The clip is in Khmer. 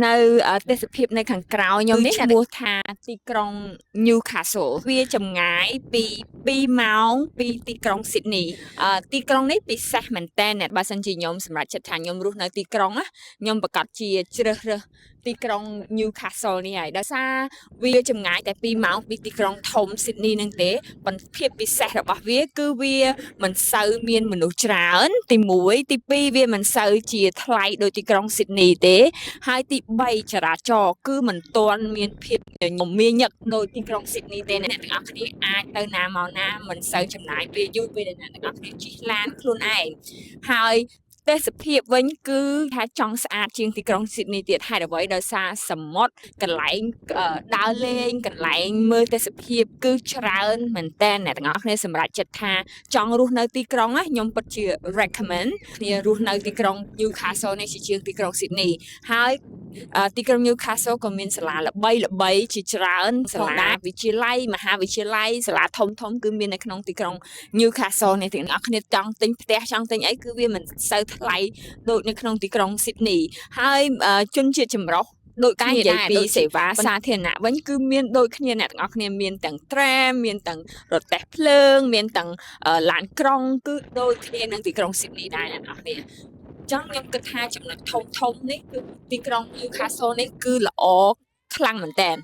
នៅទេសភាពនៅខាងក្រោយខ្ញុំនេះឈ្មោះថាទីក្រុង Newcastle វាចម្ងាយពី2ម៉ោងពីទីក្រុង Sydney ទីក្រុងនេះពិសេសមែនតើអ្នកបើសិនជាខ្ញុំសម្រេចចិត្តថាខ្ញុំរស់នៅទីក្រុងណាខ្ញុំប្រាកដជាជ្រើសរើសទីក្រុង Newcastle នេះហើយដោយសារវាចម្ងាយតែ2ម៉ោងពីទីក្រុងធំ Sydney ហ្នឹងទេប៉ុន្តែភាពពិសេសរបស់វាគឺវាមិនសូវមានមនុស្សច្រើនទី1ទី2វាមិនសូវជាថ្លៃដូចទីក្រុង Sydney ទេ ហើយទី3ចរាចរណ៍គឺមិនទាន់មានភាពមមាញឹកដូចទីក្រុងស៊ីដនីទេអ្នកទាំងអស់គ្នាអាចទៅណាមកណាមិនសូវចំណាយពេលយូរពេលដែលអ្នកទាំងអស់គ្នាជិះឡានខ្លួនឯងហើយទេសភាពវិញគឺថាចង់ស្អាតជាងទីក្រុងស៊ីដនីទៀតហេតុអ្វីដោយសារសមុទ្រកន្លែងដើរលេងកន្លែងមើលទេសភាពគឺច្រើនមែនតើអ្នកទាំងអស់គ្នាសម្រាប់ចិត្តថាចង់រស់នៅទីក្រុងណាខ្ញុំពិតជា recommend គ្នារស់នៅទីក្រុង Newcastle នេះជាជាងទីក្រុង Sydney ហើយទីក្រុង Newcastle ក៏មានសាលាល្បីល្បីជាច្រើនសាលាវិទ្យាល័យមហាវិទ្យាល័យសាលាធំធំគឺមាននៅក្នុងទីក្រុង Newcastle នេះទាំងអស់គ្នាចង់ទិញផ្ទះចង់ទិញអីគឺវាមិនសូវថ្លៃដូចនៅក្នុងទីក្រុង Sydney ហើយជនជាតិចម្រុះដូចគ្នានិយាយពីសេវាសាធារណៈវិញគឺមានដូចគ្នាអ្នកទាំងអស់គ្នាមានទាំង tram មានទាំងរទេះភ្លើងមានទាំងឡានក្រុងគឺដូចគ្នានឹងទីក្រុង Sydney ដែរអ្នកទាំងអស់គ្នា ចឹងខ្ញុំគិតថាចំណុចធំធំនេះគឺទីក្រុង Newcastle នេះគឺល្អខ្លាំងមែនតើ។